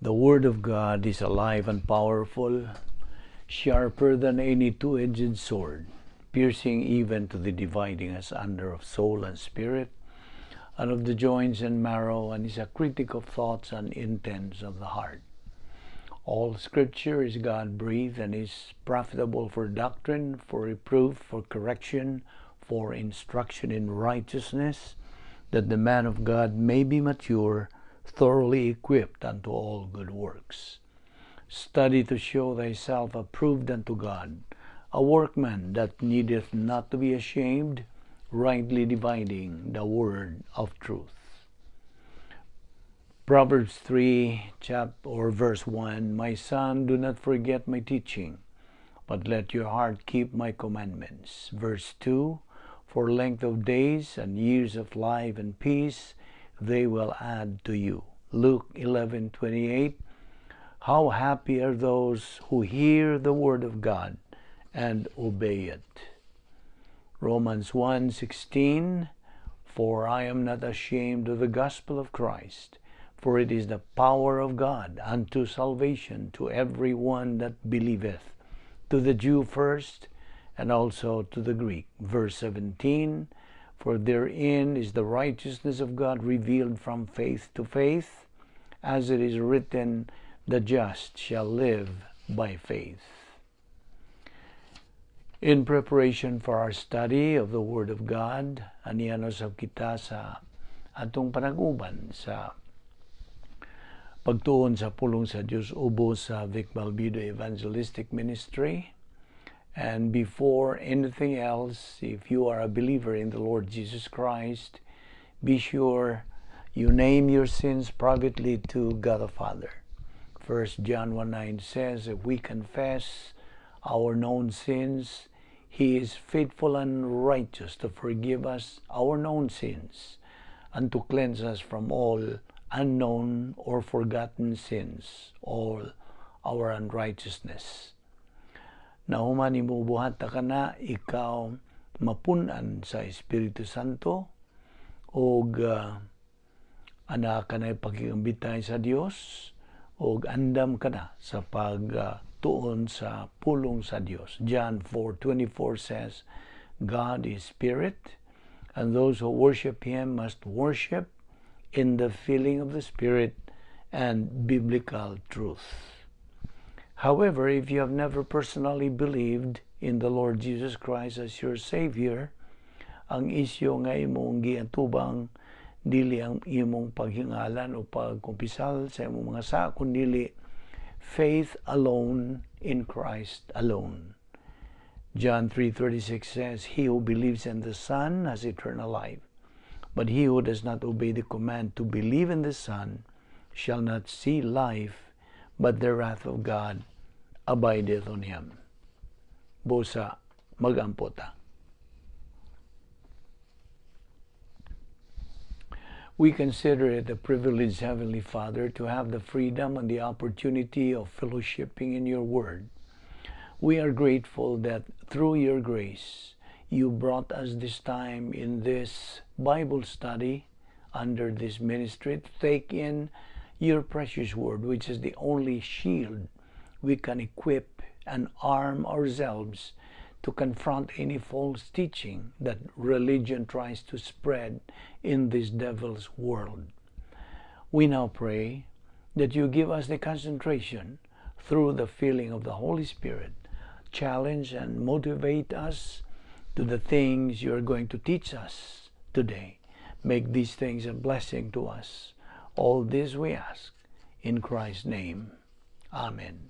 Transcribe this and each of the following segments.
The Word of God is alive and powerful, sharper than any two-edged sword, piercing even to the dividing asunder of soul and spirit, and of the joints and marrow, and is a critic of thoughts and intents of the heart. All Scripture is God-breathed and is profitable for doctrine, for reproof, for correction, for instruction in righteousness, that the man of God may be mature, thoroughly equipped unto all good works. Study to show thyself approved unto God, a workman that needeth not to be ashamed, rightly dividing the word of truth. Proverbs 3, chap or verse 1: "My son, do not forget my teaching, but let your heart keep my commandments." Verse 2: "For length of days and years of life and peace they will add to you." Luke 11:28: "How happy are those who hear the word of God and obey it." Romans 1:16: "For I am not ashamed of the gospel of Christ, for it is the power of God unto salvation to every one that believeth, to the Jew first, and also to the Greek." Verse 17: "For therein is the righteousness of God revealed from faith to faith, as it is written, 'The just shall live by faith.'" In preparation for our study of the Word of God, aniya usab kita sa atong panag-uban sa pagtuon sa pulong sa Dios ubos sa Vic Balbido Evangelistic Ministry. And before anything else, if you are a believer in the Lord Jesus Christ, be sure you name your sins privately to God the Father. 1 John 1:9 says, "If we confess our known sins, He is faithful and righteous to forgive us our known sins and to cleanse us from all unknown or forgotten sins, all our unrighteousness." Nahuman nimo buhata kana, ikaw mapun-an sa Espiritu Santo og anaa ka na pakigambitay sa Dios og andam ka na sa pagtuon sa pulong sa Dios. John 4:24 says, "God is spirit, and those who worship Him must worship in the filling of the Spirit and biblical truth." However, if you have never personally believed in the Lord Jesus Christ as your Savior, ang isyu nga imong giatubang dili ang imong paghingalan o pagkumpisal sa imong mga sala, kundi faith alone in Christ alone. John 3:36 says, "He who believes in the Son has eternal life. But he who does not obey the command to believe in the Son shall not see life, but the wrath of God abideth on him." Busa magampo ta. We consider it a privilege, Heavenly Father, to have the freedom and the opportunity of fellowshipping in your Word. We are grateful that through your grace, you brought us this time in this Bible study under this ministry to take in your precious Word, which is the only shield we can equip and arm ourselves to confront any false teaching that religion tries to spread in this devil's world. We now pray that you give us the concentration through the filling of the Holy Spirit, challenge and motivate us to the things you are going to teach us today. Make these things a blessing to us. All this we ask in Christ's name. Amen.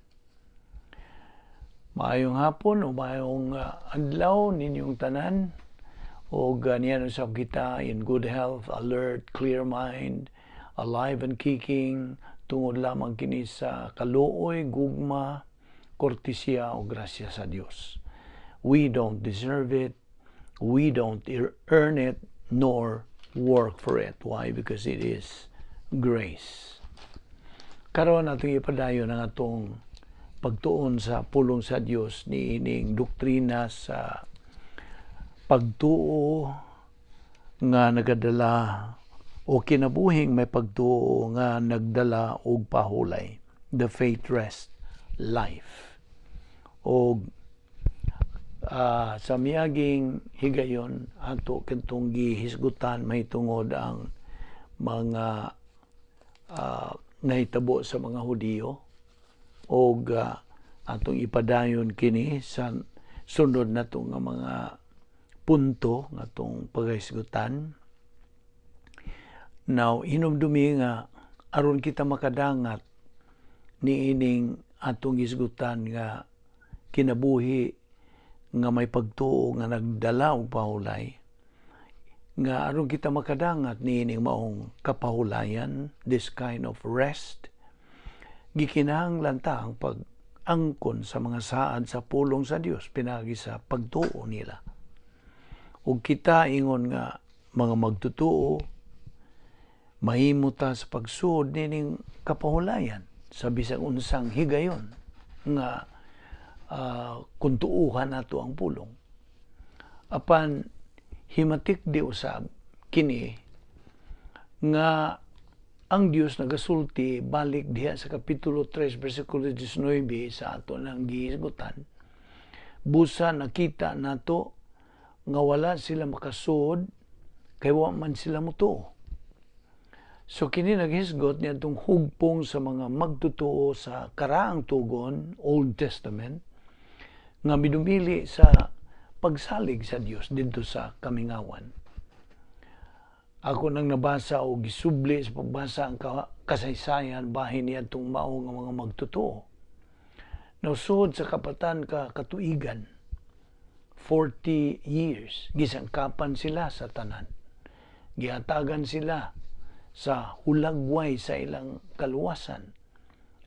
Maayong hapon o maayong adlaw ninyong tanan og niya usab kita in good health, alert, clear mind, alive and kicking tungod lamang kini sa kaluoy, gugma, kortesiya o grasya sa Dios. We don't deserve it. We don't earn it nor work for it. Why? Because it is grace. Karon atong ipadayon ang atong pagtuon sa pulong sa Dios niining doktrina sa pagtuo nga nagadala o kinabuhing may pagtuo nga nagdala og pahulay. The Faith Rest Life. O sa miaging higayon, ato kadtong gihisgutan mahitungod ang mga nahitabo sa mga Hudiyo og atong ipadayon kini sa sunod nato nga mga punto nga atong paghisgutan. Now, hinumdumi nga aron kita makadangat niining atong hisgutan nga kinabuhi nga may pagtuo nga nagdala og pahulay, nga aron kita makadangat niining maong kapahulayan, this kind of rest, gikinahanglan ta ang pag-angkon sa mga saad sa pulong sa Dios pinaagi sa pagtuo nila. Ug kita ingon nga mga magtutuo, mahimo ta sa pagsuod nining kapahulayan sa bisag unsang higayon nga kung tuuhan nato ang pulong. Apan himatik di usab kini nga ang Dios nagasulti balik diha sa Kapitulo 3 bersikulo 19 sa ato nang gihisgutan. Busa nakita nato nga wala sila makasuod kay wa man sila motuo. So kini naghisgot niadtong hugpong sa mga magtotoo sa Karaang Tugon, Old Testament, nga midumili sa pagsalig sa Dios didto sa kamingawan. Ako nang nabasa o gisubli sa pagbasa ang kasaysayan bahin niadtong mao nga mga magtotoo. Nasud sa kapatan ka katuigan, 40 years, gisangkapan sila sa tanan. Gihatagan sila sa hulagway sa ilang kaluwasan,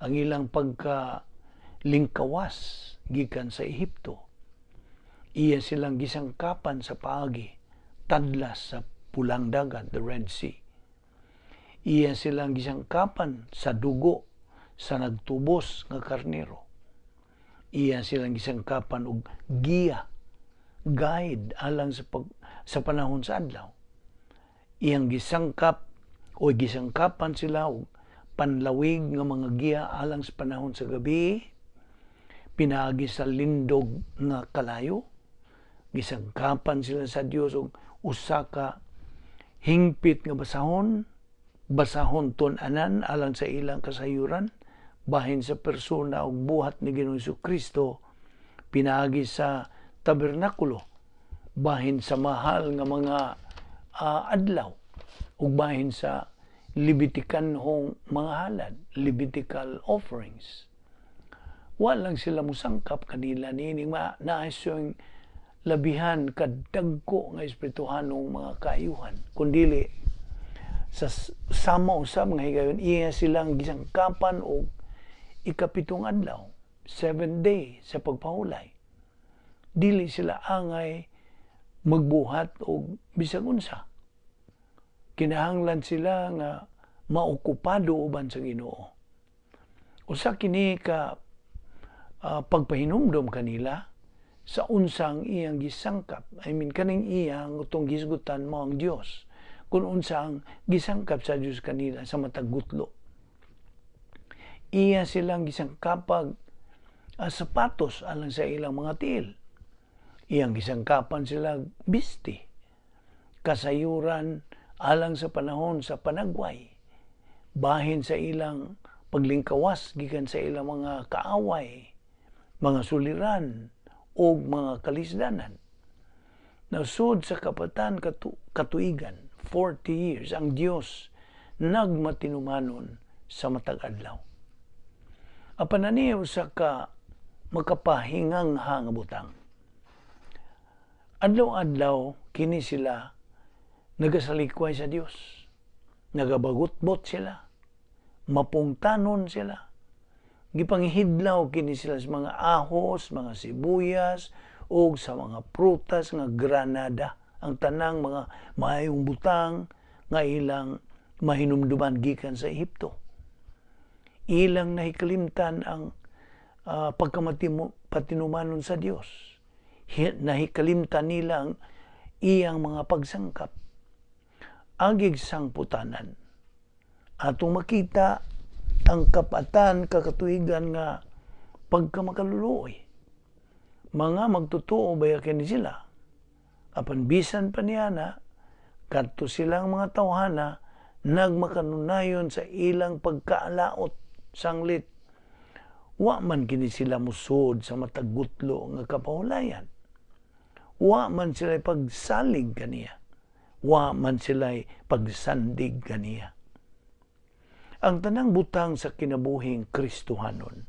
ang ilang pagkalingkawas gikan sa Ehipto. Iya silang gisangkapan sa paagi tadlas sa Pulang Dagat, the Red Sea. Iya silang gisangkapan sa dugo sa nagtubos nga karnero. Iya silang gisangkapan og giya, guide alang sa panahon sa adlaw. Iyang gisangkap o gisangkapan sila og panlawig nga mga giya alang sa panahon sa gabi, pinaagi sa lindog nga kalayo. Gisangkapan sila sa Dios og usa ka hingpit nga basahon, basahon tun-anan alang sa ilang kasayuran, bahin sa persona og buhat ni Ginoong Kristo, pinaagi sa tabernakulo, bahin sa mahal nga mga adlaw, ug bahin sa Levitikanhong mga halad, Levitical offerings. Walang sila musangkap kanila niining naasyong labihan kadagko nga espirituhanong mga kaayuhan. Kundili sa sama usab nga higayon, iya silang gisangkapan og ikapitong adlaw, 7 day sa pagpahulay. Dili sila angay magbuhat og bisag unsa. Kinahanglan sila nga maokupado uban sa Ginoo. Usa kini ka pagpahinumdom kanila sa unsang iyang gisangkap. I mean, kaning iyang utong gisgutan mo ang Dios. Kung unsang gisangkap sa Dios kanila sa matag gutlo. Iya silang gisangkapag sapatos alang sa ilang mga tiil. Iyang gisangkapan sila bisti. Kasayuran alang sa panahon sa panagway, bahin sa ilang paglingkawas gikan sa ilang mga kaaway, mga suliran o mga kalisdanan. Nasud sa kapatan katuigan, 40 years, ang Dios nagmatinumanon sa matag adlaw. Apan ani usa ka makapahingang nga butang. Adlaw-adlaw kini sila nagasalikway sa Dios. Nagabagutbot sila. Mapungtanon sila. Gipangihidlaw kini sila sa mga ahos, mga sibuyas, o sa mga prutas nga granada. Ang tanang mga maayong butang nga ilang mahinumduman gikan sa Ehipto. Ilang nahikalimtan ang pagkamatinumanon sa Dios. Nahikalimtan nila ang iyang mga pagsangkap. Agig sangputanan. Atong makita Ang kapatan kakatuigan nga pagkamakaluluoy. Mga magtotoo baya kini sila. Apan bisan pa niya na, kadto silang mga tawhana, nagmakanunayon sa ilang pagkaalaot sanglit. Wa man kini sila musod sa matagutlo nga kapahulayan. Wa man sila pagsalig kaniya. Wa man sila pagsandig kaniya. Ang tanang butang sa kinabuhing Kristohanon,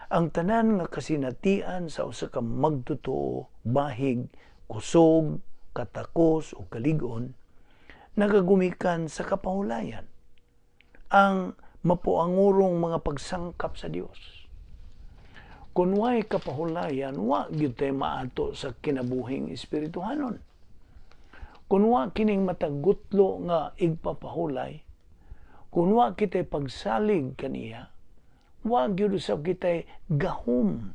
ang tanan nga kasinatian sa usa ka magtotoo, bahig, kusog, katakos o kalig-on, nagagumikan sa kapahulayan. Ang mapuangurong mga pagsangkap sa Dios. Kung way kapahulayan, wa gyud tay maato sa kinabuhing espirituhanon. Kung wa kining matagutlo nga igpapahulay, kung wa kita'y pagsalig kaniya, wa gyud usab kita'y gahom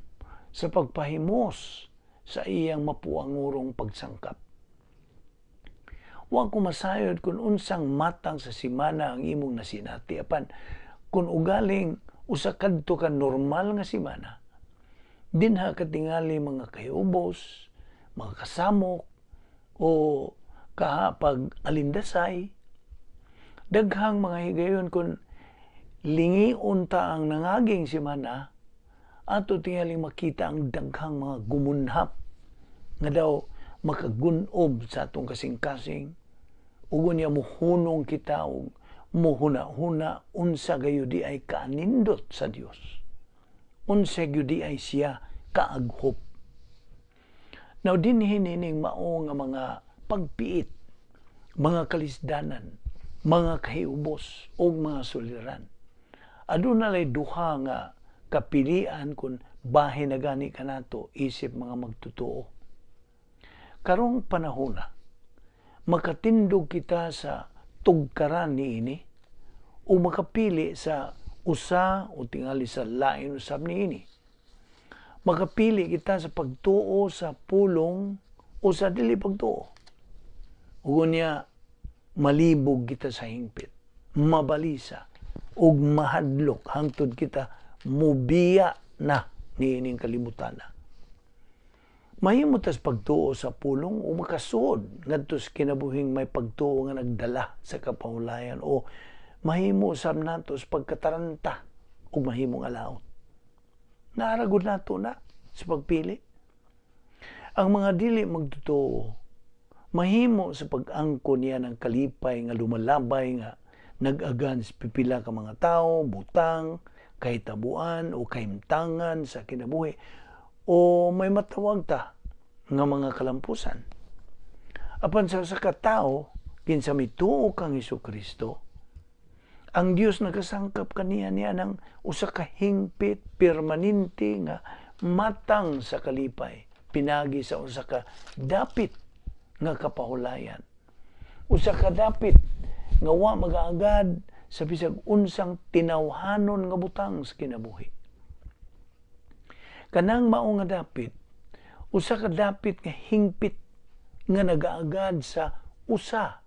sa pagpahimos sa iyang mapuangurong pagsangkap. Wa ko masayod kung unsang matang sa simana ang imong nasinati, apan kung ugaling usa kadto ka normal nga simana, dinha katingali mga kahiubos, mga kasamok o kahapag alindasay, daghang mga higayon kung lingion ta ang nangaging simana, ato tingaling makita ang daghang mga gumunhap nga daw makagunob sa atong kasing-kasing, ug unya muhunong kita og muhuna-huna unsa gayo di ay kaanindot sa Dios, unsa gyud di ay siya kaaghop. Now dinhi nining mao nga mga pagpiit, mga kalisdanan, mga kahiubos ug mga suliran, aduna lay duha nga kapilian kung bahin na gani kanato isip mga magtotoo. Karong panahona, makatindog kita sa tugkaran niini o makapili sa usa o tingali sa lain usab niini. Makapili kita sa pagtuo sa pulong o sa dili pagtuo. Ug unya malibog kita sa hingpit, mabalisa ug mahadlok hangtod kita mubiya na niining kalibutan. Mahimo tas pagtuo sa pulong o makasuod ngadto sa kinabuhing may pagtuo nga nagdala sa kapahulayan, o mahimo usab nato sa pagkataranta ug mahimong alaot. Naaragod nato na sa pagpili. Ang mga dili magtotoo, mahimo sa pag-angko niya ng kalipay nga lumalabay nga nag-agan sa pipila ka mga tao, butang, kahitabuan o kahimtangan sa kinabuhi, o may matawag ta nga mga kalampusan. Apan sa usa ka tawo, kinsa mituo kang Hesukristo, ang Dios nagasangkap kaniya niya ng usa ka hingpit permanente nga matang sa kalipay, pinagi sa usa ka dapit nga kapahulayan. Usa ka dapit nga wa magaagad sa bisag unsang tinawhanon nga butang sa kinabuhi. Kanang mao nga dapit, usa ka dapit nga hingpit nga nagaagad sa usa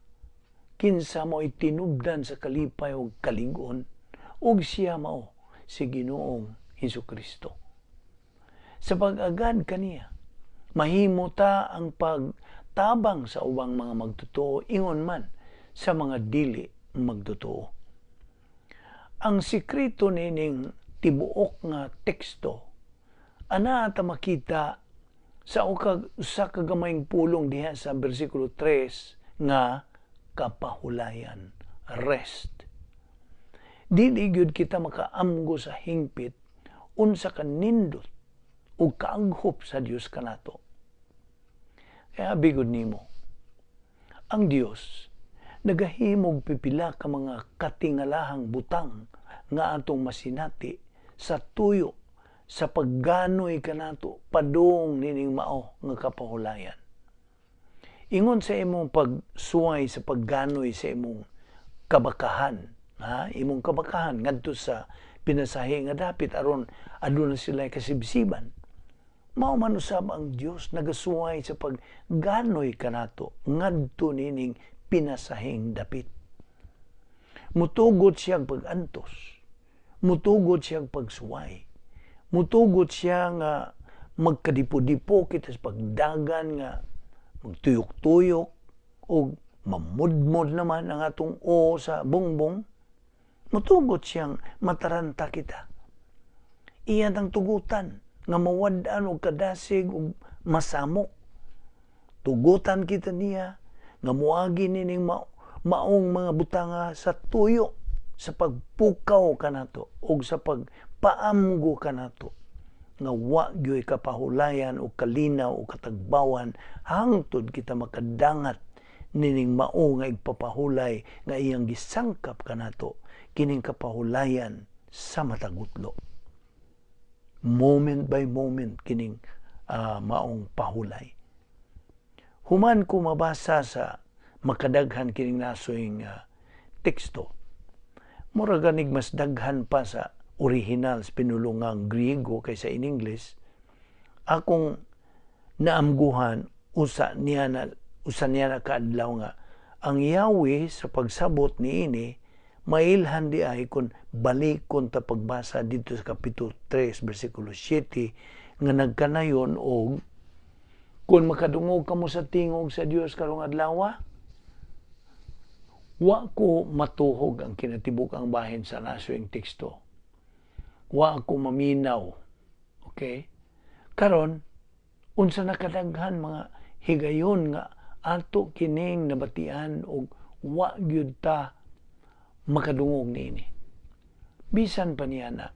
kinsa mao tinubdan sa kalipay ug kalig-on, ug siya mao si Ginoong Hesukristo. Sa pag-agad kaniya, mahimo ta ang pagtabang sa ubang mga magtotoo ingon man sa mga dili magtotoo. Ang sikreto nining tibuok nga teksto ana ta makita sa usa ka gamayng pulong diha sa bersikulo 3 nga kapahulayan, rest. Dili gyud kita makaamgo sa hingpit unsa ka nindot ug kaaghop sa Dios kanato. Kaya bigod nimo, ang Dios nagahimog pipila ka mga katingalahang butang nga atong masinati sa tuyo sa pagganoy kanato padung nining mao nga kapahulayan. Ingon sa imong pagsuway sa pagganoy sa imong kabakahan, ha? Imong kabakahan ngadto sa pinasahi nga dapit aron aduna sila kasibsiban. Mao man usab ang Dios nagasuway sa pagganoy kanato ngadto nining pinasahing dapit. Mutugot siyang pag-antos. Mutugot siyang pagsuway. Mutugot siya nga magkadipo-dipo kita sa pagdagan nga magtuyok-tuyok o mamudmod naman ang atong o sa bongbong. Mutugot siyang mataranta kita. Iyan ang tugutan nga mawad-an og kadasig og masamok. Tugutan kita niya nga muagi nining maong mga butanga sa tuyo, sa pagpukaw kanato og sa pagpaamgo kanato nga wa gyoy kapahulayan o kalinaw o katagbawan hangtod kita makadangat nining mao nga igpapahulay nga iyang gisangkap kanato kining kapahulayan sa matagutlo. Moment by moment kining maong pahulay. Human ko mabasa sa makadaghan kining nasoy teksto, mura ganig mas daghan pa sa original sa pinulungang Griego kaysa in English, akong naamguhan usa niya na kaadlaw nga ang Yahweh sa pagsabot niini mailhan di ay kung balikon ta pagbasa dito sa Kapitulo 3 versikulo 7 nga nagkanayon og kung makadungog kamo sa tingog sa Dios karong adlaw. Wa ko matuhog ang kinatibuk-ang bahin sa nasoing teksto. Wa ko maminaw. Okay? Karon, unsa na kadaghan mga higayon nga ato kining nabatian og wa gyud ta makadungog niini. Bisan pa niya na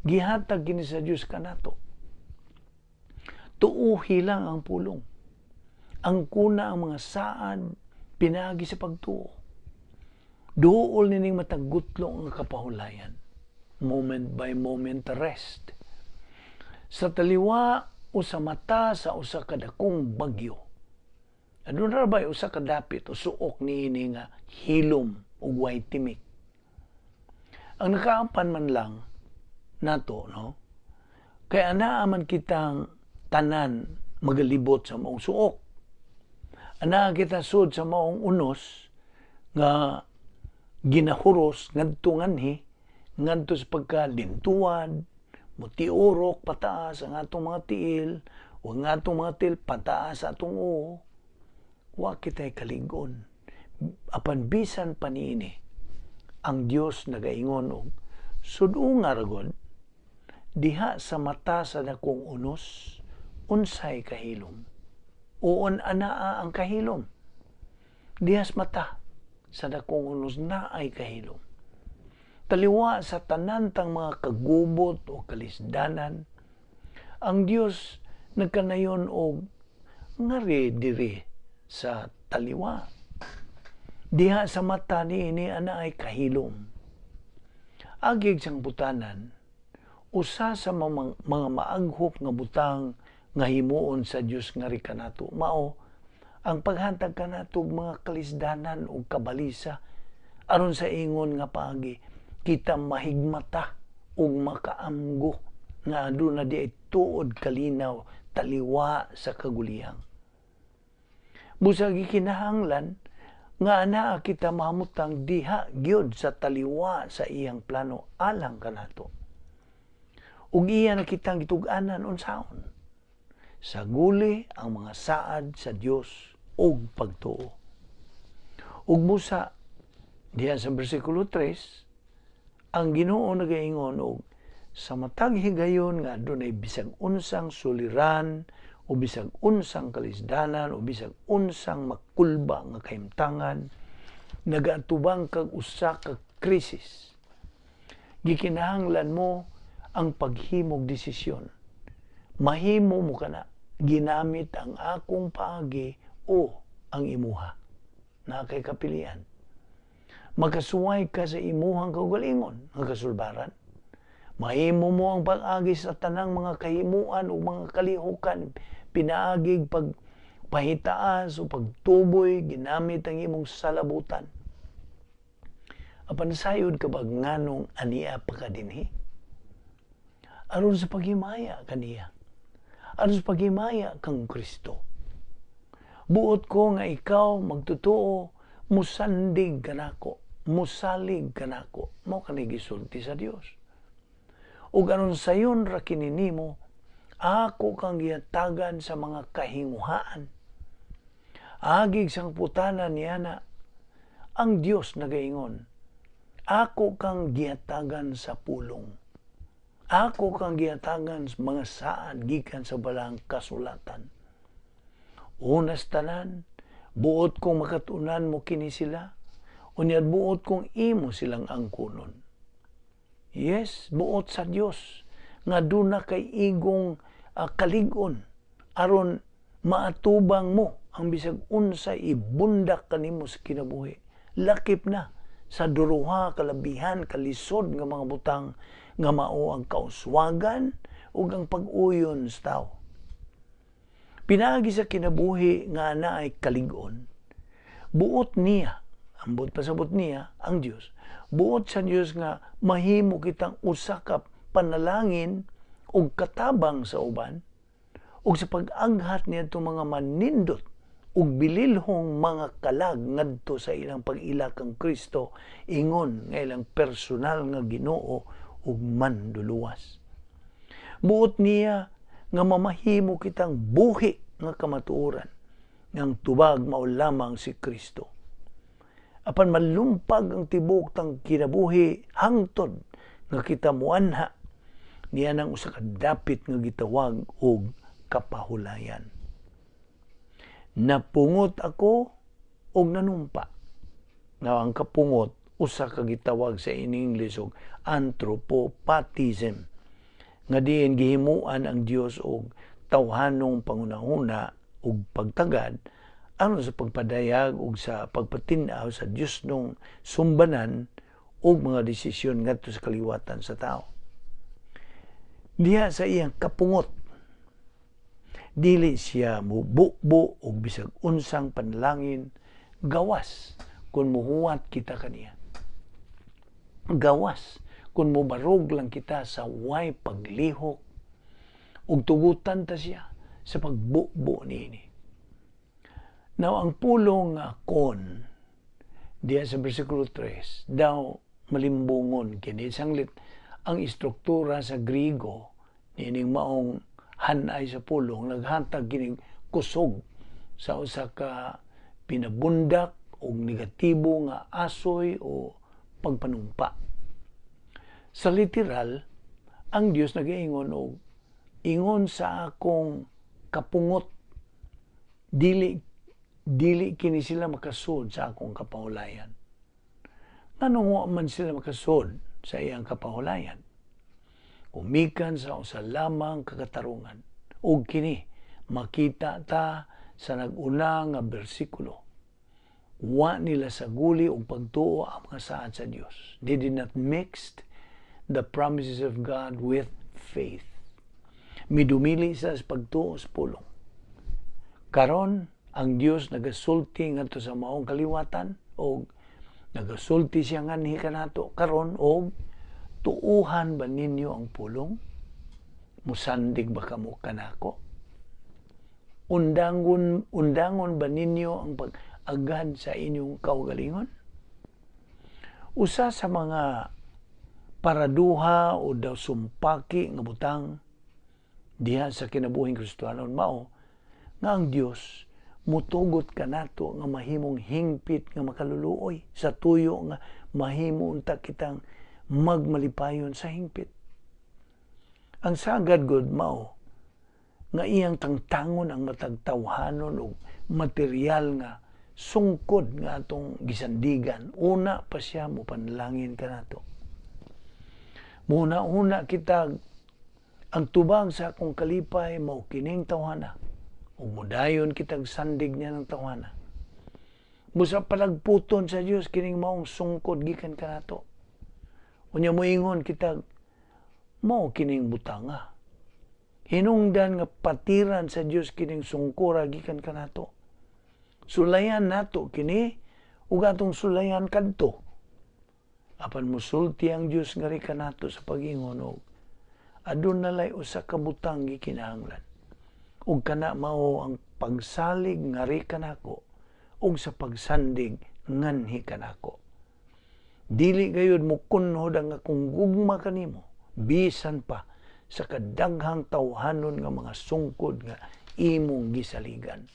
gihatag kini sa Dios kanato. Tuuhi lang ang pulong. Ang kuna ang mga saad pinagi sa pagtuo. Duol nining matagutlo ang kapahulayan. Moment by moment rest. Sa taliwa o sa mata sa usa ka dakong bagyo. Aduna ra ba usa ka dapit o suok niini nga hilom ug way timik? Ang nakaapan man lang nato, no? Kay anaa man kitang tanan magalibot sa maong suok. Anaa kita sud sa maong unos nga ginahuros ngadto nganhi ngadto sa pagkalintuan, mutiurok pataas ang atong mga tiil o ang atong mga tiil pataas sa atong uo. Wa kita'y kaligon. Apan bisan pa niini, ang Dios nagaingon og sud-unga ra gud diha sa mata sa dakong unos, unsay kahilom? Uon anaa ang kahilom. Diha sa mata sa dakong unos naay kahilom. Taliwa sa tanan tang mga kagubot o kalisdanan, ang Dios nagkanayon og ngari diri sa taliwa. Diha sa mata niini anaay kahilom. Agig sang butanan, usa sa mga maaghop nga butang nga himuon sa Dios ngari kanato mao ang paghatag kanato og mga kalisdanan ug kabalisa aron sa ingon nga paagi kita mahigmata ug makaamgo nga aduna di ay tuod kalinaw taliwa sa kaguliyang. Busag gikinahanglan nga anaa kita mahamutang diha gyud sa taliwa sa iyang plano alang kanato. Ug iya na kitang gitug-anan unsaon. Saguli ang mga saad sa Dios ug pagtuo. Ug busa diha sa bersikulo 3, ang Ginoo nagaingon og sa matag higayon nga adunay bisag unsang suliran o bisag unsang kalisdanan o bisag unsang makulba nga kahimtangan, nagaatubang kag usa ka krisis, gikinahanglan mo ang paghimog desisyon. Mahimo mo kana ginamit ang akong paagi o ang imuha na kay kapilian. Makasuway ka sa imuhang kaugalingon nga kasulbaran. Mahimo mo ang pag-agi sa tanang mga kahimuan o mga kalihukan, pinaagig pag pahitaas o pagtuboy, ginamit ang imong salabutan. Apan sayod ka ba nganong ania pa ka dinhi? Aron sa paghimaya kaniya. Aron sa paghimaya kang Kristo. Buot ko nga ikaw magtotoo, musandig kanako, musalig kanako. Mao kani gisulti sa Dios. Ug aron sayon ra kini nimo, ako kang gihatagan sa mga kahinguhaan. Agig sang putana niya na, ang Dios nagaingon, ako kang gihatagan sa pulong. Ako kang gihatagan sa mga saad gikan sa balang kasulatan. Unas tanan, buot kong makatunan mo kini sila, unya buot kong imo silang angkunon. Yes, buot sa Dios nga duna kay igong kalig-on aron maatubang mo ang bisag unsa ibundak kanimo sa kinabuhi. Lakip na sa duruha, kalabihan, kalisod nga mga butang nga mao ang kauswagan ug ang pag-uyon sa tao. Pinaagi sa kinabuhi nga naay kalig-on, buot niya, ang buot pasabot niya, ang Dios, buot sa Dios nga mahimo kitang usa ka panalangin ug katabang sa uban, ug sa pag-aghat niadtong mga manindot ug bililhong mga kalag ngadto sa ilang pag-ila kang Kristo ingon nga ilang personal nga Ginoo ug manduluwas. Buot niya nga mamahimo kitang buhi nga kamatuoran ngang tubag mao lamang si Kristo. Apan malumpag ang tibuok tang kinabuhi hangtod nga kita muanha niya nang usa ka dapit nga gitawag og kapahulayan. Napungot ako og nanumpa. Now, ang kapungot usa ka gitawag sa in English og anthropopathism, nga diin gihimuan ang Dios og tawhanong pangunahuna ug pagtagad aron sa pagpadayag ug sa pagpatin-aw sa Diosnong sumbanan ug mga desisyon ngadto sa kaliwatan sa tao. Diha sa iyang kapungot, dili siya mububo og bisag unsang panalangin gawas kung muhuwat kita kaniya. Gawas kung mubarog lang kita sa way paglihok ug tugutan ta siya sa pagbubo niini. Now, ang pulong nga kon diya sa versikulo 3 daw malimbungon kini sanglit ang istruktura sa Griego niining maong hanay sa pulong naghatag kining kusog sa usa ka pinabundak og negatibo nga asoy o pagpanumpa. Sa literal, ang Dios nagaingon og ingon sa akong kapungot, dili dili kini sila makasud sa akong kapahulayan. Nganong wa man sila makasud sa iyang kapahulayan? Umikan sa usa lamang kakatarungan. Ug kini makita ta sa nag-una nga bersikulo. Wa nila saguli og pagtuo ang mga saad sa Dios. They did not mix the promises of God with faith. Midumili sa pagtuo sa pulong. Karon, ang Dios nagasulti ngadto sa maong kaliwatan og nagasulti siya nganhi kanato karon og tuuhan ba ninyo ang pulong? Musandig ba kamo kanako? Undangon ba ninyo ang pag-agad sa inyong kaugalingon? Usa sa mga paraduha o daw sumpaki nga butang diha sa kinabuhing Kristohanon mao nga ang Dios mutugot kanato nga mahimong hingpit nga makaluluoy sa tuyo nga mahimo unta kitang magmalipayon sa hingpit. Ang sagad gud mao nga iyang tangtangon ang matag tawhanon og material nga sungkod nga atong gisandigan. Una pa siya mo panalangin kanato. Muna-una kita ang tubang sa akong kalipay mao kining tawhana. Ug mudayon kitag sandig niya ng tawhana. Busa palagputon sa Dios kining maong sungkod gikan kanato. Unya moingon kita mao kining butanga. Hinungdan nga patiran sa Dios kining sungkora gikan kanato. Sulayan nato kini ug atong sulayan kadto. Apan musulti ang Dios ngari kanato sa pag-ingon og aduna lay usa ka butang gikinahanglan. Ug kana mao ang pagsalig ngari kanako ug sa pagsandig nganhi kanako. Dili gayud mo kunhod ang akong gugma kanimo Bisan pa sa kadaghang tawhanon nga mga sungkod nga imong gisaligan.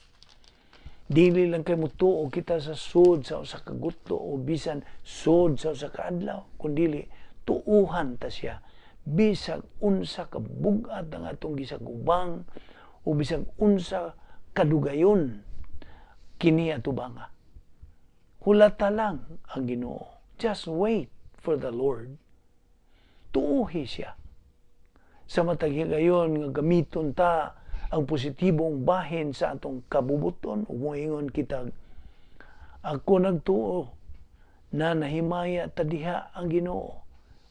Dili lang kay mutuo kita sa sud sa usa ka gutlo o bisan sud sa usa ka adlaw, kundili tuuhan ta siya bisag unsa ka bug-at ang atong gisagubang o bisag unsa kadugayon kini atubanga. Hulata lang ang Ginoo. Just wait for the Lord. Tuuhi siya. Sa matag higayon nga gamiton ta ang positibong bahin sa atong kabubuton ug moingon kita, "Ako nagtuo na nahimaya ta diha ang Ginoo,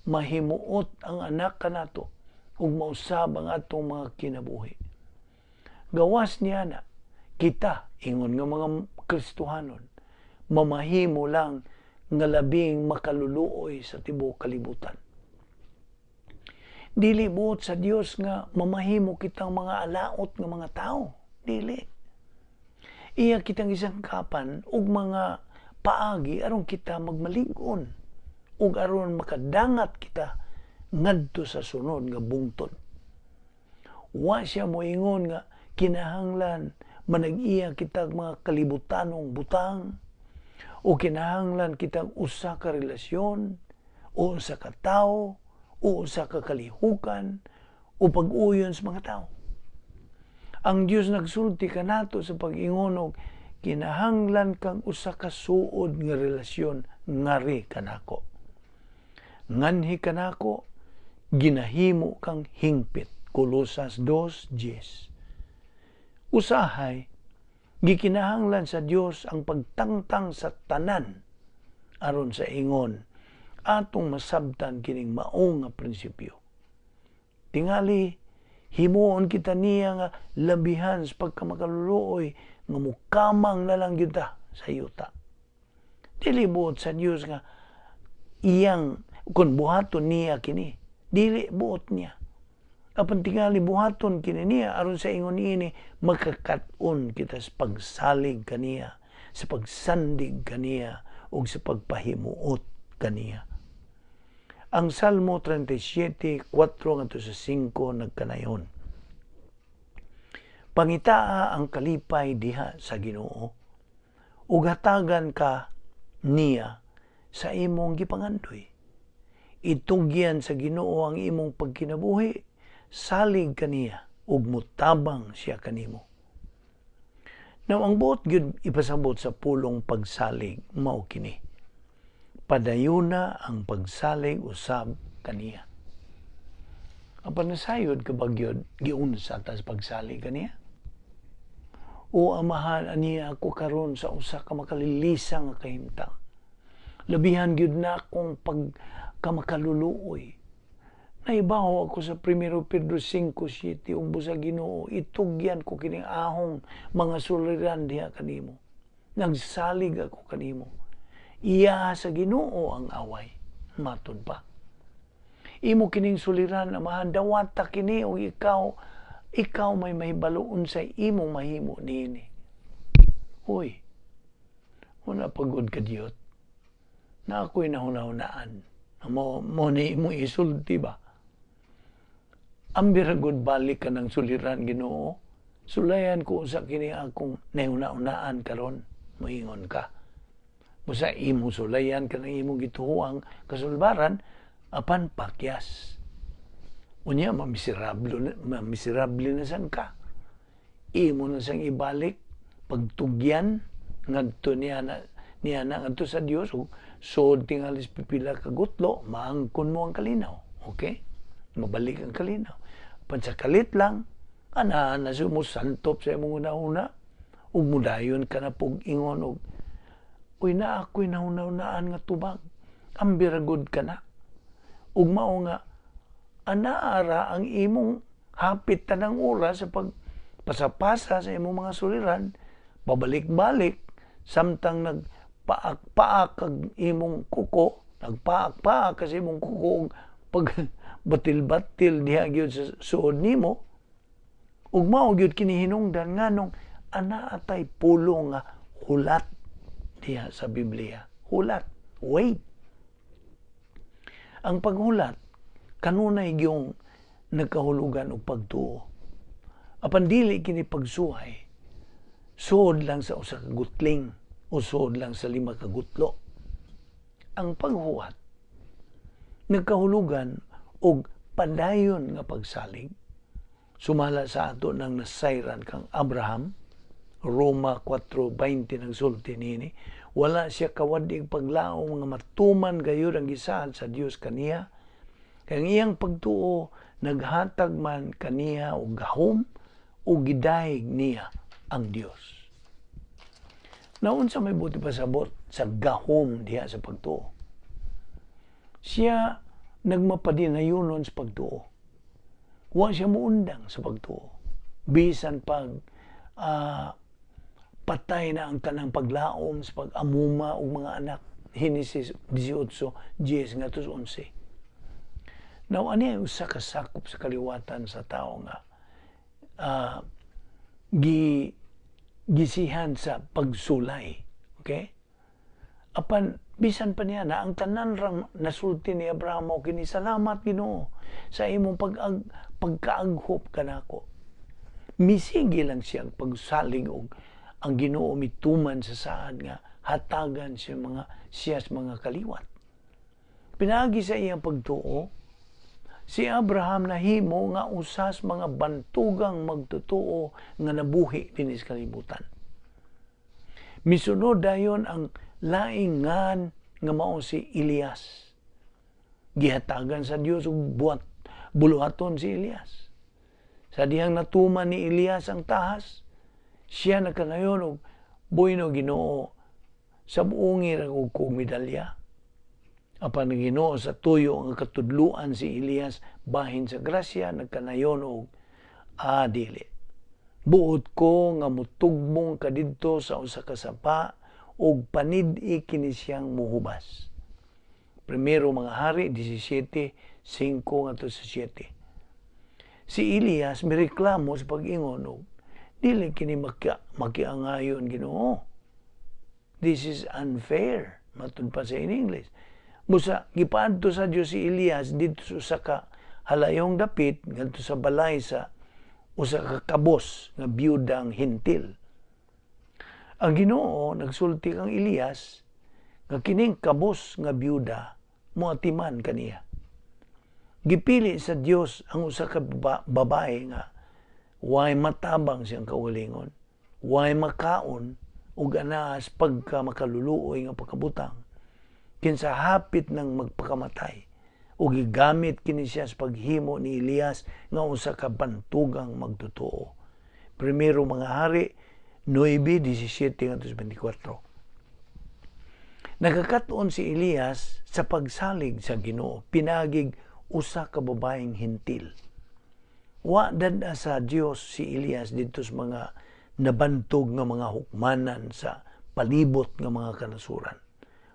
mahimuot ang anak kanato ug mausab ang atong mga kinabuhi." Gawas niya na kita ingon nga mga Kristohanon, mamahimo lang nga labing makaluluoy sa tibuok kalibutan. Dili buot sa Dios nga mamahimo kitang mga alaot nga mga tao. Dili. Iya kitang gisangkapan og mga paagi aron kita magmalig-on ug aron makadangat kita ngadto sa sunod nga bungtod. Wa siya moingon nga kinahanglan manag-iya kita mga kalibutanong butang o kinahanglan kitang usa ka relasyon o usa ka tawo o usa ka kalihukan o pag-uyon sa mga tao. Ang Dios nagsulti kanato sa pag-ingon og kinahanglan kang usa ka suod nga relasyon ngari kanako. Nganhi kanako, ginahimo kang hingpit. Kolosas 2:10. Usahay, gikinahanglan sa Dios ang pagtangtang sa tanan aron sa ingon atong masabtan kining mao nga prinsipyo. Tingali, himuon kita niya nga labihan sa pagkamakaluluoy nga mukamang na lang gyud ta sa yuta. Dili buot sa Dios nga iyang kung buhaton niya kini, dili buot niya. Apan tingali buhaton kini niya aron sa ingon niini makakat-on kita sa pagsalig kaniya, sa pagsandig kaniya ug sa pagpahimuot kaniya. Ang Salmo 37:4 ngadto sa 5 nagkanayon. Pangitaa ang kalipay diha sa Ginoo, ug hatagan ka niya sa imong gipangandoy. Itugyan sa Ginoo ang imong pagkinabuhi, salig kaniya ug mutabang siya kanimo. Now, ang buot gyud ipasabot sa pulong pagsalig mao kini. Padayuna ang pagsalig usab kaniya. Apan nasayod ka ba gyud giunsa tas pagsalig kaniya? O Amahan, aniya ako karon sa usa ka makalilisa nga kahimtang. Labihan gyud na akong pagkamakaluluoy. Naibaho ako sa 1 Pedro 5:7, ug sa Ginoo, itugyan ko kining ahong mga suliran diha kanimo. Nagsalig ako kanimo. Iya sa Ginoo ang away. Matod pa. Imo kining suliran, Amahan, dawata kini og ikaw may mahibalo unsay imong mahimo niini. Uy, una pagod ka diyot. Na ako'y nahuna-hunaan. Mo ni mo isulti ba? Ambiragod balik ka ng suliran, Ginoo. Sulayan ko sa kini akong nahuna-hunaan karon. Moingon ka. Musa imong sulayan ka ng imong gituhuang kasulbaran, apan pakyas. Unya, mamisirable na san ka. Imo na sang ibalik, pagtugyan, ngadto niya na ngadto sa Dios, ug sod tingalis pipila ka gutlo, maangkon mo ang kalinaw. Okay? Mabalik ang kalinaw. Apan sa kalit lang, ana na siya mo santop sa imong una-una, ug mudayon ka na pug ingon og, "Uy, na ako'y nahuna-hunaan nga tubag, ambiragod ka na." Ug mao nga, anaara ang imong hapit tanang oras sa pagpasapasa sa imong mga suliran, pabalik-balik, samtang nagpaak-paak ang imong kuko, nagpaak-paak kasi imong kuko, ug pag batil-batil diha gyud sa suod nimo, ug mao gyud kini hinungdan nganong ana atay pulong nga hulat diha sa Biblia. Hulat, wait. Ang paghulat, Kanunay gyung nagkahulugan og pagtuo. Apan dili kini pagsuhay suod lang sa usa ka gutling o suod lang sa lima ka gutlo. Ang paghuwat nagkahulugan og padayon nga pagsalig. Sumala sa ato nang nasayran kang Abraham, Roma 4:20 nagsulti nini, wala siya kawad-ig paglaom nga matuman gayud ang gisaad sa Dios kaniya. Kay ang iyang pagtuo naghatag man kaniya og gahom ug gidayeg niya ang Dios. Naunsa may buot ipasabot sa gahom diha sa pagtuo? Siya nagmapadinayunon sa pagtuo. Wa siya muundang sa pagtuo. Bisan pag patay na ang tanang paglaom sa pag-amuma og mga anak. Henesis 18:10 ngadto 11. Now, ani ay usa ka sakop sa kaliwatan sa tao nga gisihan sa pagsulay. Okay? Apan bisan pa niya na ang tanan rang nasulti ni Abraham mao kini, "Salamat, Ginoo, sa imong pagkaaghop kanako." Misige lang siya ang pagsalig og ang Ginoo mituman sa saad nga hatagan siya sa mga kaliwat. Pinaagi sa iyang pagtuo, si Abraham nahimo nga usas mga bantugang magtotoo nga nabuhi dinhi sa kalibutan. Misunod dayon ang laing ngan nga mao si Elias. Gihatagan sa Dios og buhat buluhaton si Elias. Sa dihang natuman ni Elias ang tahas, siya nakanayon og, "Bueno, Ginoo, sab-ungi ra og kog medalya." Apan ang Ginoo sa tuyo nga katudluan si Elias bahin sa grasya, nagkanayon og, "Ah, dili. Buot ko nga mutugbong ka didto sa usa ka sapa ug panid-i kini siyang muhubas." Primero Mga Hari 17:5 ngadto sa 7. Si Elias mireklamo sa pag-ingon og, "Dili kini makiangayon, Ginoo. This is unfair," matud pa sa in English. Busa gipaadto sa Dios si Elias didto sa usa ka halayong dapit ngadto sa balay sa usa ka kabos nga biyudang Hentil. Ang Ginoo nagsulti kang Elias nga kining kabos nga biyuda moatiman kaniya. Gipili sa Dios ang usa ka babae nga way matabang siyang kaugalingon, way makaon ug anaas pagka makaluluoy nga pagkabutang, kinsa hapit nang magpakamatay, ug gigamit kini siya sa paghimo ni Elias nga usa ka bantugang magtotoo. Primero Mga Hari 9:17 ngadto 24. Nagkakat-on si Elias sa pagsalig sa Ginoo pinagig usa ka babaeng Hentil. Wa dad-a sa Dios si Elias didto sa mga nabantog nga mga hukmanan sa palibot nga mga kanasuran.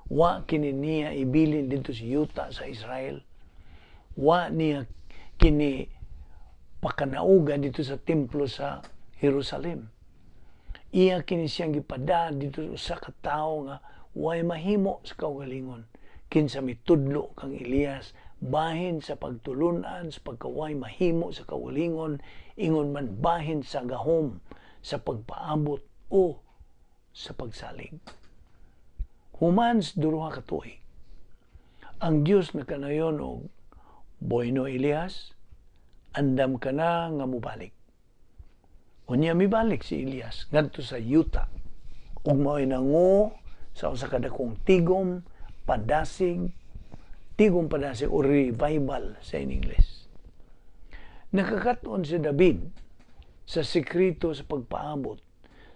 Wa kini niya ibilin didto sa yuta sa Israel. Wa niya kini pakanaugan didto sa templo sa Jerusalem. Iya kini siyang gipada didto sa usa ka tawo nga way mahimo sa kaugalingon, kinsa mitudlo kang Elias bahin sa pagtulunan sa pagkaway mahimo sa kaugalingon, ingon man bahin sa gahom sa pagpaabot o sa pagsalig. Human sa duha ka tuig, ang Dios nakanayon og, "Bueno, Elias, andam ka na nga mobalik." Unya mibalik si Elias ngadto sa yuta ug mao'y nango sa usa ka dakong tigom padasig o revival sa in English. Nakakat-on si David sa sekreto sa pagpaabot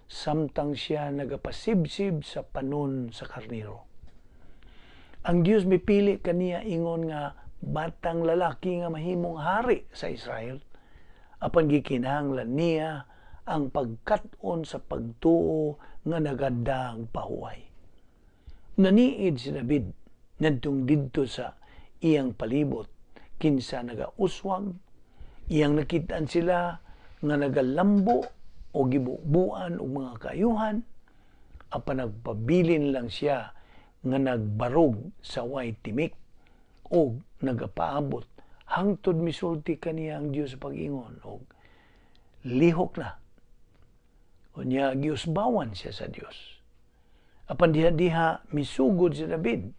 samtang siya nagapasibsib sa panon sa karnero. Ang Dios mipili kaniya ingon nga batang lalaki nga mahimong hari sa Israel, apan gikinahanglan niya ang pagkat-on sa pagtuo nga nagadag pahuway. Naniid si David ngadtong didto sa iyang palibot kinsa nagauswag, iyang nakit-an sila nga nagalambo o gibubuan og mga kaayuhan, apan nagpabilin lang siya nga nagbarog sa way timik o nagapaabot hangtod Hangtod misulti kaniya ang Dios sa pag-ingon og lihok na. Unya giusbawan siya sa Dios. Apan diha-diha misugod si David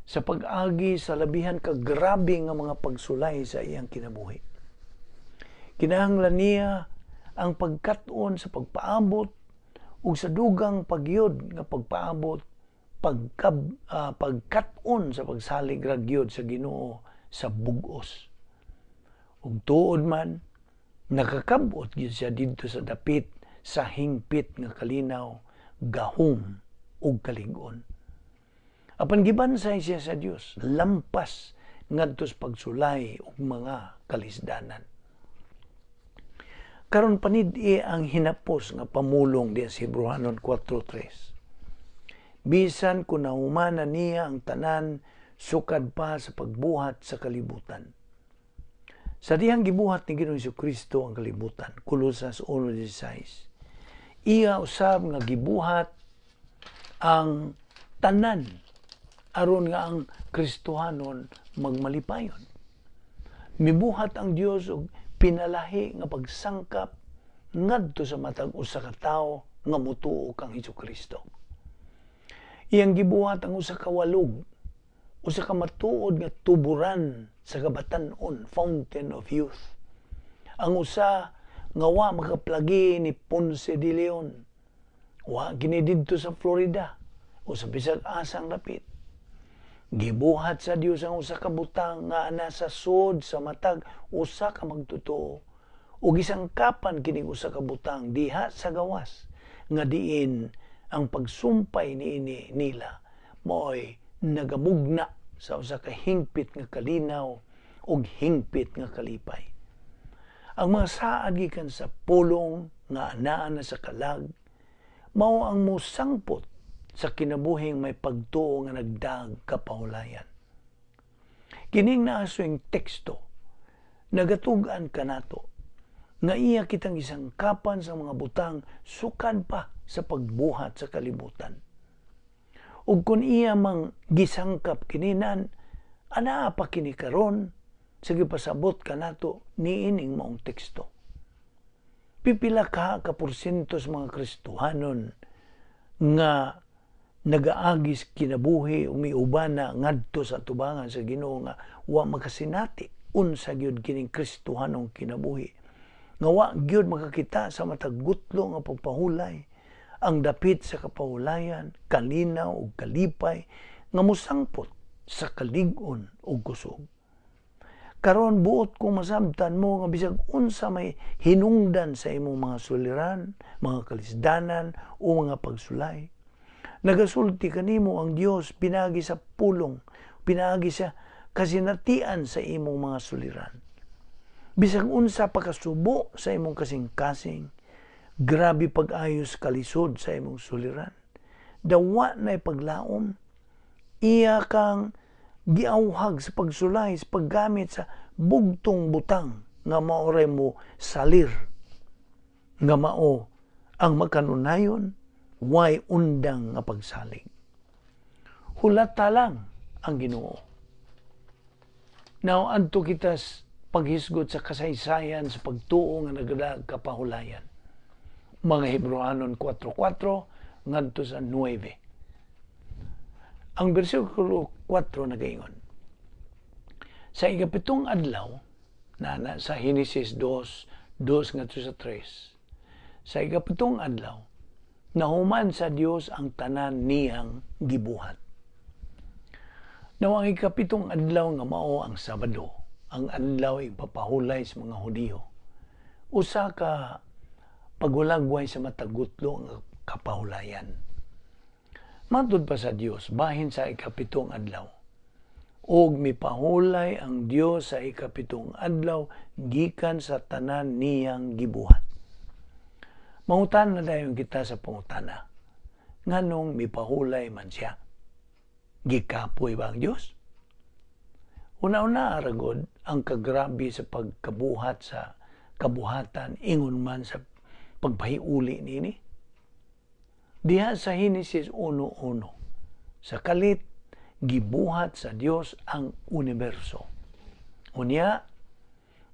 sa pag-agi sa labihan ka grabe nga mga pagsulay sa iyang kinabuhi. Kinahanglan niya ang pagkat-on sa pagpaabot ug sa dugang pagyod nga pagpaabot pagkat-on sa pagsalig ra gyud sa Ginoo sa bug-os. Ug tuod man nakakabot gyud siya didto sa dapit sa hingpit nga kalinaw, gahom ug kalig-on. Apan gibansay siya sa Dios lampas ngadto sa pagsulay ug mga kalisdanan. Karon panid-i ang hinapos nga pamulong diha sa Hebreohanon 4:3. Bisan kung nahumana niya ang tanan sukad pa sa pagbuhat sa kalibutan. Sa dihang gibuhat ni Ginoong Kristo ang kalibutan, Kolosas 1:16, iya usab nga gibuhat ang tanan aron nga ang Kristohanon magmalipayon. Mibuhat ang Dios og pinalahi nga pagsangkap ngadto sa matag usa ka tawo nga motuo kang Hesukristo. Iyang gibuhat ang usa ka walog, usa ka matuod nga tuburan sa kabatan-on, fountain of youth. Ang usa nga wa makaplagi ni Ponce de Leon. Wa kini didto sa Florida o sa bisag asang dapit. Gibuhat sa Dios ang usa ka butang nga nasa sud sa matag usa ka magtotoo ug gisangkapan kining usa ka butang diha sa gawas nga diin ang pagsumpay niini nila maoy nagamugna sa usa ka hingpit nga kalinaw ug hingpit nga kalipay. Ang mga saad gikan sa pulong nga anaa na sa kalag mao ang mosangpot sa kinabuhing may pagtuo nga nagdag kapahulayan. Kining naaswing teksto nagatug-an kanato nga iya kitang gisangkapan sa mga butang sukad pa sa pagbuhat sa kalibutan. Ug kun iya mang gisangkap kininan, anaa pa kini karon sa gipasabot kanato niining maong teksto. Pipila ka ka porsyento sa mga Kristohanon nga nagaagi sa kinabuhi o miubana ngadto sa tubangan sa Ginoo nga wa makasinati unsa gyud kining Kristohanong kinabuhi, nga wa gyud makakita sa matag gutlo nga pagpahulay, ang dapit sa kapahulayan, kalinaw ug kalipay nga mosangpot sa kalig-on ug kusog. Karon buot kong masabtan mo nga bisag unsa may hinungdan sa imong mga suliran, mga kalisdanan o mga pagsulay, nagasulti kanimo ang Dios pinagi sa pulong, pinagi sa kasinatian sa imong mga suliran. Bisag unsa pakasubo sa imong kasing-kasing, grabe pag-ayos kalisod sa imong suliran, dawa na paglaom, iya kang giawhag sa pagsulay, sa paggamit sa bugtong butang nga maoray mo salir, nga mao ang makanunayon, way undang nga pagsalig. Hulata lang ang Ginoo. Now, adto kita paghisgot sa kasaysayan sa pagtuo nga nagdag kapahulayan. Mga Hebreohanon 4:4 ngadto sa 9. Ang bersikulo 4 nagaingon, sa ikapitong adlaw, na sa Henesis 2, 2 ngadto sa 3, sa ikapitong adlaw, nahuman sa Dios ang tanan niyang gibuhat. Now, ang ikapitong adlaw nga mao ang Sabado, ang adlaw ipapahulay sa mga Hudiyo, usa ka paghulagway sa matagutlo ang kapahulayan. Matud pa sa Dios bahin sa ikapitong adlaw, og mipahulay ang Dios sa ikapitong adlaw gikan sa tanan niyang gibuhat. Mangutana na dayon kita sa pangutana, nganong mipahulay man siya? Gikapoy ba ang Dios? Una-una aragod ang kagrabe sa pagkabuhat sa kabuhatan ingon man sa pagpahiuli niini. Diha sa Henesis 1:1, sa kalit gibuhat sa Dios ang universo. Unya,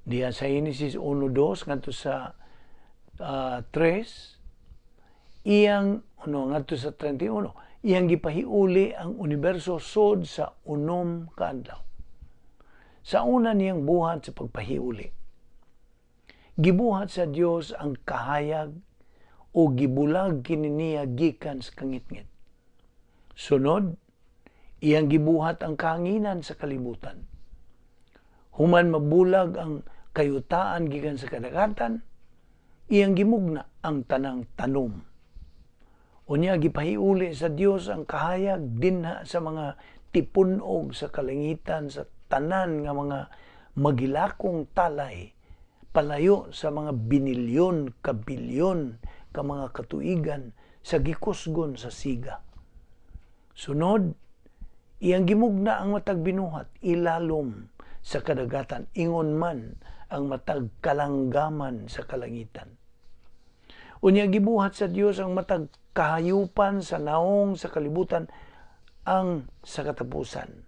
Diya sa Genesis 1:2 ngadto sa 3, iyang ano, ngadto sa 31, iyang gipahiuli ang universo sod sa 6 ka adlaw. Sa una niyang buhat sa pagpahiuli, gibuhat sa Dios ang kahayag o gibulag kini niya gikan sa kangitngit. Sunod, iyang gibuhat ang kahanginan sa kalibutan. Human mabulag ang kayutaan gikan sa kadagatan, iyang gimugna ang tanang tanom. Unya gipahiuli sa Dios ang kahayag dinha sa mga tipunog sa kalangitan sa tanan nga mga magilakong talay palayo sa mga binilyon ka bilyon ka mga katuigan sa gikusgon sa siga. Sunod, iyang gimugna ang matag binuhat ilalom sa kadagatan, ingon man ang matag kalanggaman sa kalangitan. Unya gibuhat sa Dios ang matag kahayupan sa naong sa kalibutan ang sa katapusan.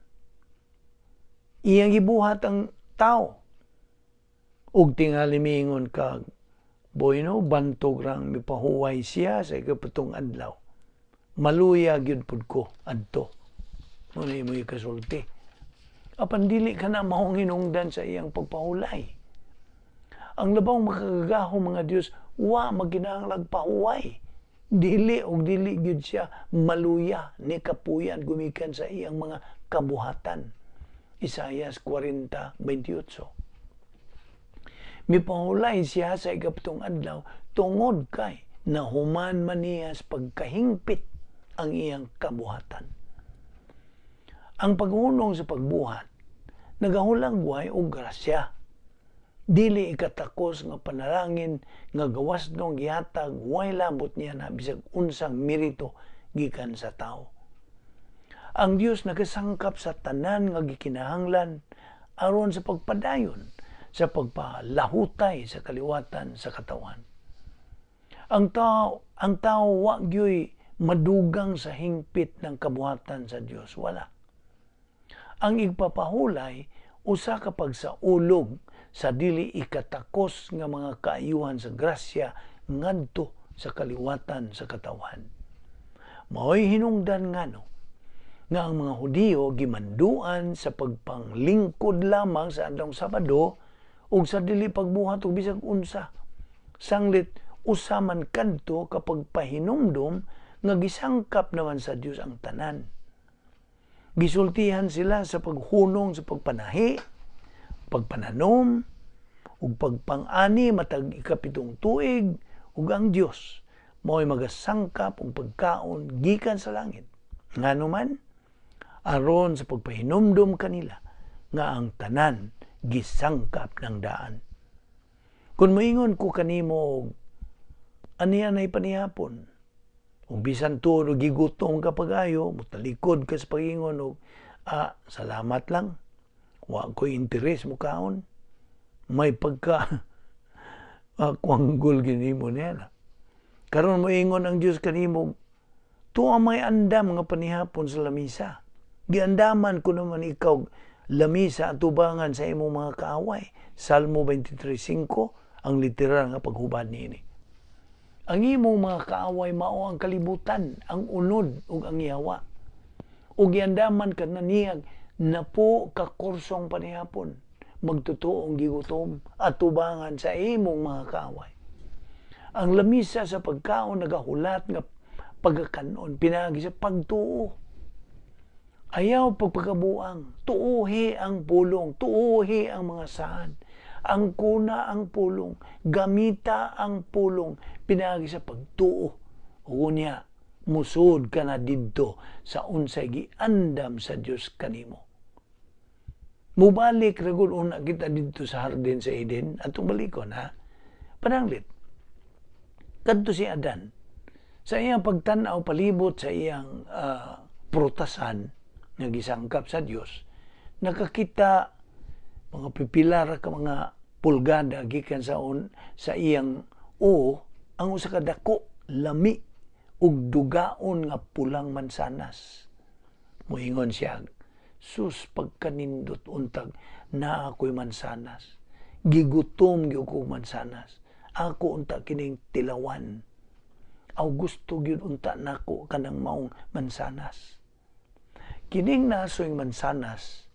Iyang gibuhat ang tao. Ug tingali miingon kag, "Boy no, bantog rang mipahuway siya sa 7 adlaw. Maluya gyud pud ko adto." Mao na imo ikasulti. Apan dili ka na maong hinungdan sa iyang pagpahulay. Ang labaw makagagahom nga Dios wa magkinahanglag pahuway. Dili og dili gyud siya maluya ni kapuyan gumikan sa iyang mga kabuhatan. Isayas 40:28. Mipahulay siya sa 7 adlaw tungod kay nahuman man niya sa pagkahingpit ang iyang kabuhatan. Ang paghunong sa pagbuhat nagahulagway og grasya. Dili ikatakos nga panalangin nga gawas nung gihatag, way labot niya na bisag unsang merito gikan sa tao. Ang Dios nagasangkap sa tanan nga gikinahanglan aron sa pagpadayon sa pagpalahutay sa kaliwatan sa katawan. Ang tao wa gyoy madugang sa hingpit ng kabuhatan sa Dios, wala. Ang igpapahulay usa ka pagsaulog sa dili ikatakos nga mga kaayuhan sa grasya ngadto sa kaliwatan sa katawan. Maoy hinungdan ngano nga ang mga Hudiyo gimanduan sa pagpanglingkod lamang sa adlawng Sabado ug sa dili pagbuhat og bisag unsa. Sanglit usa man kadto kapag pahinumdom nga gisangkap naman sa Dios ang tanan. Gisultihan sila sa paghunong sa pagpanahi, pagpananom, ug pagpang-ani matag 7 tuig, ug ang Dios mao'y magasangkap og pagkaon gikan sa langit. Ngano man, aron sa pagpahinumdom kanila nga ang tanan gisangkap ng daan. Kung moingon ko kanimo, aniya na'y panihapon, ug bisan tuod og gigutom ka pag-ayo, mutalikod ka sa pag-ingon og, "Salamat lang, wa ko'y interes mo kaon," may pagka kwanggol ginimo niya. Karon moingon ang Dios kanimo, "Tuwa may andam nga panihapon sa lamisa. Giandaman ko naman ikaw lamisa atubangan sa imong mga kaaway." Salmo 23:5 ang literal nga paghubad niini. Ang imong mga kaaway mao ang kalibutan, ang unod ug ang yawa. Ug giandaman ka na niyag napo ka kursong panihapon, magtutuong gigutom atubangan sa imong mga kaaway. Ang lamisa sa pagkaon nagahulat nga pagkakanon pinaagi sa pagtuo. Ayaw pagpakabuang, tuuhi ang pulong, tuuhi ang mga saan. Ang kuna ang pulong, gamita ang pulong, pinaagi sa pagtuo. Unya, musod ka na didto sa unsay giandam sa Dios kanimo. Mubalik ra gud una kita didto sa hardin sa Eden, atong balikon ha. Pananglit, kadto si Adan, sa iyang pagtan-aw palibot sa iyang prutasan nga gisangkap sa Dios, nakakita mga pipilar ka mga pulgada gikan sa iyang o ang usa ka dako, lami ug dugaon nga pulang mansanas. Moingon siya, "Sus, pagkanindot untag naa ko'y mansanas. Gigutom gyud ko mansanas. Ako unta kining tilawan. Aw gusto gyud unta nako kanang maong mansanas. Kining naasoy mansanas,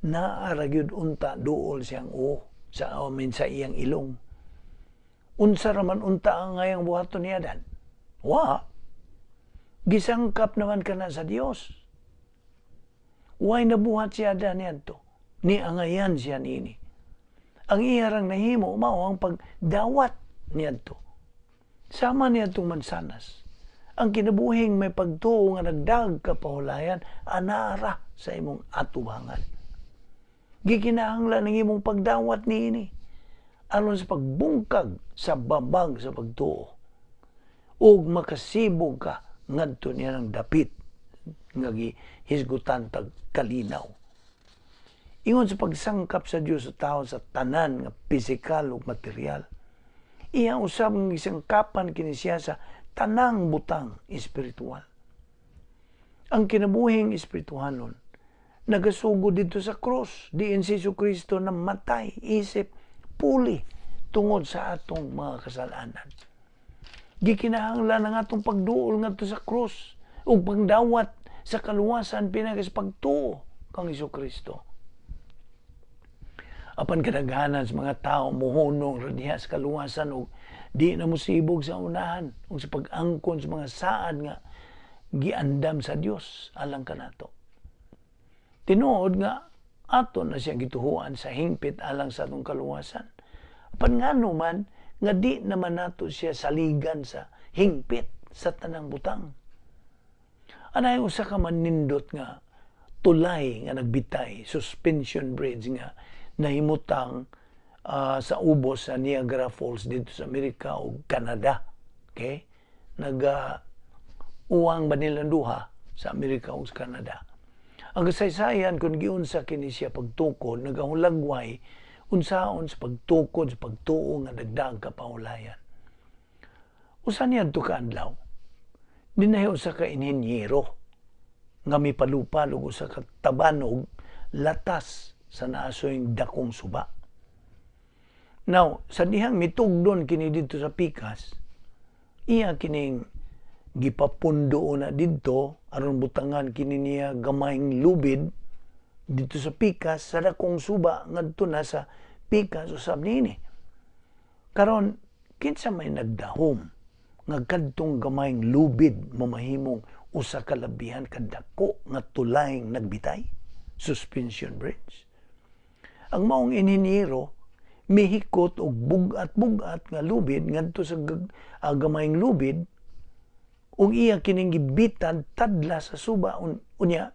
naa ra gyud unta duol siyang o sa amin sa iyang ilong. Unsa ra man unta ang ngayang buhaton ni Adan? Wa. Gisangkap naman kana sa Dios. Way nabuhat si Adan niadto? Ni angayan siya niini. Ang iya rang nahimo mao ang pagdawat niadto. Sama niadtong mansanas. Ang kinabuhing may pagtuo nga nagdag kapahulayan, anara sa imong atubangan. Gikinahanglan ang imong pagdawat niini aron sa pagbungkag sa babag sa pagtuo. Ug makasibog ka ngadto niya ng dapit nga gihisgutan tag kalinaw. Ingon sa pagsangkap sa Dios sa tao sa tanan nga pisikal ug material, iya usab nga gisangkapan kini siya sa tanang butang espiritual. Ang kinabuhing espirituhanon nagasugod dito sa krus, diin si Jesucristo namatay isip puli tungod sa atong mga kasalanan. Gikinahanglan ang atong pagduol ngadto sa krus ug pagdawat sa kaluwasan pinaagi sa pagtuo kang Jesucristo. Apan kadaghanan sa mga tao mohunong ra diha sa kaluwasan ug di na mosibog sa unahan ug sa pag-angkon sa mga saad nga giandam sa Dios alang kanato. Tinuod nga ato na siyang gituhuan sa hingpit alang sa atong kaluwasan. Apan ngano man nga di naman nato siya saligan sa hingpit sa tanang butang? Anay usa ka manindot nga tulay nga nagbitay, suspension bridge nga nahimutang sa ubos sa Niagara Falls dito sa Amerika o Canada. Okay? Naga uwang ba nilang duha sa Amerika o sa Canada. Ang kasaysayan kung giunsa kini siya pagtukod, nagahulagway unsaon sa pagtukod sa pagtuo nga dagdag kapahulayan. Usa niya adto ka adlaw, dinahi usa ka inhinyero nga mipalupal og usa ka tabanog latas sa naasoy dakong suba. Now, sa dihang mitugdon kini didto sa pikas, iya kining gipapundo na didto aron butangan kini niya gamayng lubid didto sa pikas sa dakong suba ngadto na sa pikas usab niini. Karon kinsa may nagdahom nga kadtong gamayng lubid mamahimong usa ka labihan kadako nga tulayng nagbitay, suspension bridge? Ang maong inhinyero mihikot og bug-at-bug-at nga lubid ngadto sa gamayng lubid ug iya kining gibitan tadla sa suba. Unya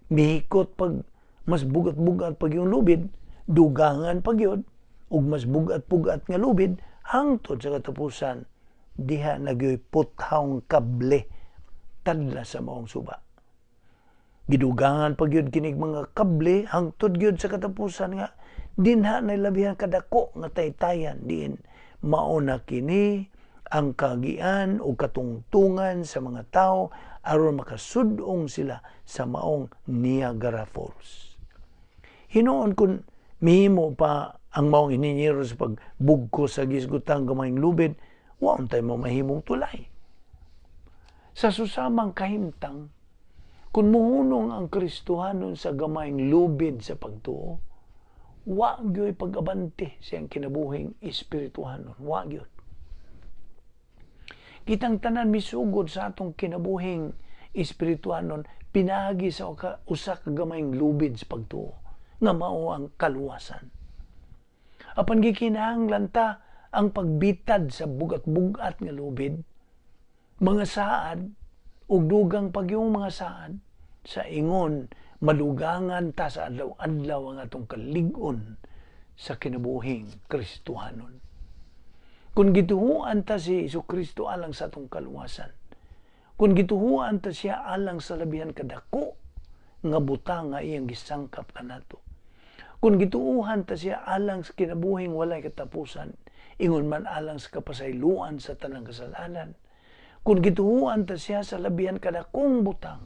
mihikot pag mas bugat-bugat pag yung lubid, dugangan pag yun ug mas bugat-bugat nga lubid hangtod sa katapusan diha nagyoy puthawng kable tadla sa maong suba. Gidugangan pag yun kinig mga kable hangtod gyud sa katapusan nga dinha na labihan kadako nga taytayan diin mao na kini ang kagian o katungtungan sa mga tao aron makasud-ong sila sa maong Niagara Falls. Hinuon kun mihimo pa ang maong inhinyero sa pagbugkos sa gisgutang gamayng lubid, wa untay mo mahimong tulay. Sa susamang kahimtang, kung muhunong ang Kristohanon sa gamayng lubid sa pagtuo, wa gyoy pag-abante siyang kinabuhing espirituhanon. Wa gyud. Kitang tanan misugod sa atong kinabuhing espirituhanon pinaagi sa usa ka gamayng lubid sa pagtuo nga mao ang kaluwasan. Apan gikinahanglan ta ang pagbitad sa bugat-bugat nga lubid, mga saad ug dugang pagyong mga saad sa ingon malugangan ta sa adlaw-adlaw ang atong kalig-on sa kinabuhing Kristohanon. Kung gituhuan ta si Jesucristo alang sa atong kaluwasan, kung gituhuan ta siya alang sa labihan kadako nga butang nga iyang gisangkap kanato, kung gituuhan ta siya alang sa kinabuhing walay katapusan, ingon man alang sa kapasayloan sa tanang kasalanan, kung gituhuan ta siya sa labihan kadakong butang,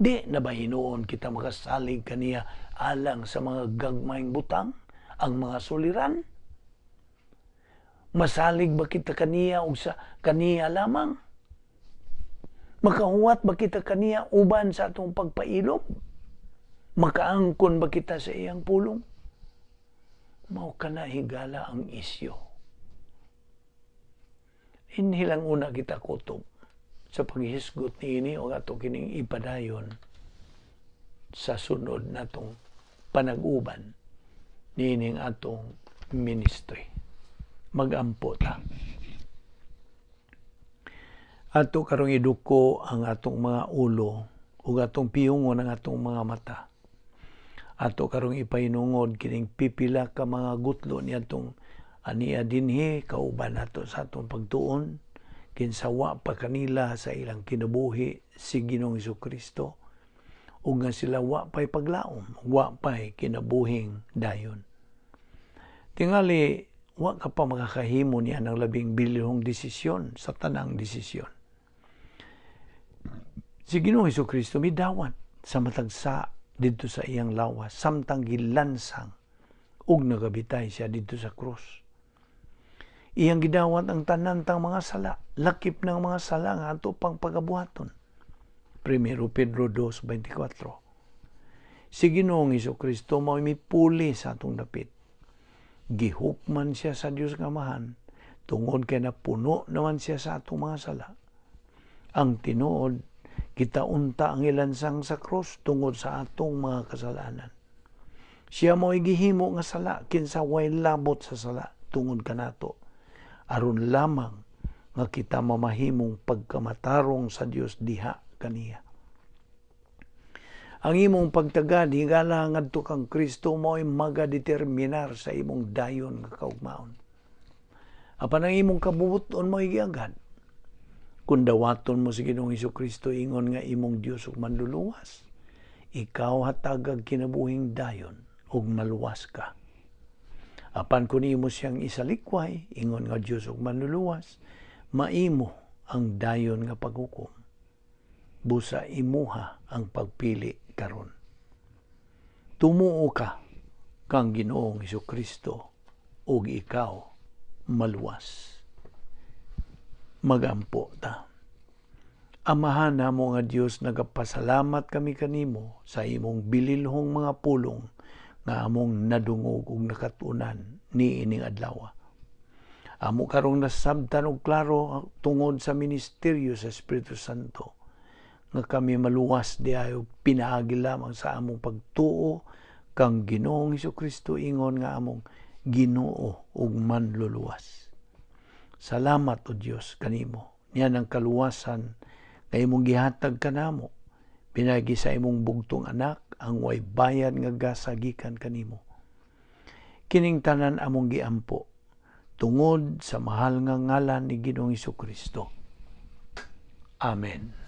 di na ba hinuon kita makasalig kaniya alang sa mga gagmayng butang, ang mga suliran? Masalig ba kita kaniya og sa kaniya lamang? Makahuwat ba kita kaniya uban sa atong pagpailob? Makaangkon ba kita sa iyang pulong? Mao kana, higala, ang isyu. Inhilang una kita kutob sa paghisgot niini o ato kining ipadayon sa sunod natong panag-uban niining atong ministry. Magampo ta. Ato karong iduko ang atong mga ulo ug atong piyungon ang atong mga mata. Ato karong ipahinungod kining pipila ka mga gutlo ni atong ania dinhi kauban nato sa atong pagtuon, kinsa wa pa kanila sa ilang kinabuhi si Ginoong Kristo ug nga sila wa pa'y paglaom, wa pa'y kinabuhing dayon. Tingali, wa ka pa makakahimo niya ng labing bilihong desisyon sa tanang desisyon. Si Ginoong Kristo midawat sa matag sa didto sa iyang lawas samtang gilansang ug nagabitay siya didto sa krus. Iyang gidawat ang tanan tang mga sala, lakip ng mga sala nga ato pang pagabuhaton. 1 Pedro 2:24. Si Ginoong Kristo mao mipuli sa atong dapit. Gihukman siya sa Dios nga Amahan tungod kay napuno naman siya sa atong mga sala. Ang tinuod, kita unta ang ilansang sa krus tungod sa atong mga kasalanan. Siya mo'y gihimo nga sala kinsa way labot sa sala tungod kanato, aron lamang nga kita mamahimong pagkamatarong sa Dios diha kaniya. Ang imong pagtagad, higala, ngadto kang Kristo mao'y magadeterminar sa imong dayon nga kaugmaon. Apan ang imong kabubuton mo'y giagad. Kung dawaton mo si Ginoong Kristo ingon nga imong Dios ug manluluwas, ikaw hatagag kinabuhing dayon ug maluwas ka. Apan kung imo siyang isalikway ingon nga Dios ug manluluwas, maimo ang dayon nga paghukom. Busa imuha ang pagpili karon. Tumuo ka kang Ginoong Kristo ug ikaw maluwas. Magampo ta. Amahan namo nga Dios, nagapasalamat kami kanimo sa imong bililhong mga pulong nga among nadungog ug nakatunan niining adlaw. Amo karong nasabtan og klaro tungod sa ministeryo sa Espiritu Santo nga kami maluwas diay og pinaagi lamang sa among pagtuo kang Ginoong Kristo ingon nga among Ginoo ug manluluwas. Salamat, o Dios, kanimo. Niyan ang kaluwasan nga imong gihatag kanamo pinaagi sa imong bugtong anak, ang way bayad nga gasa gikan kanimo. Kining tanan among giampo tungod sa mahal nga ngalan ni Ginoong Kristo. Amen.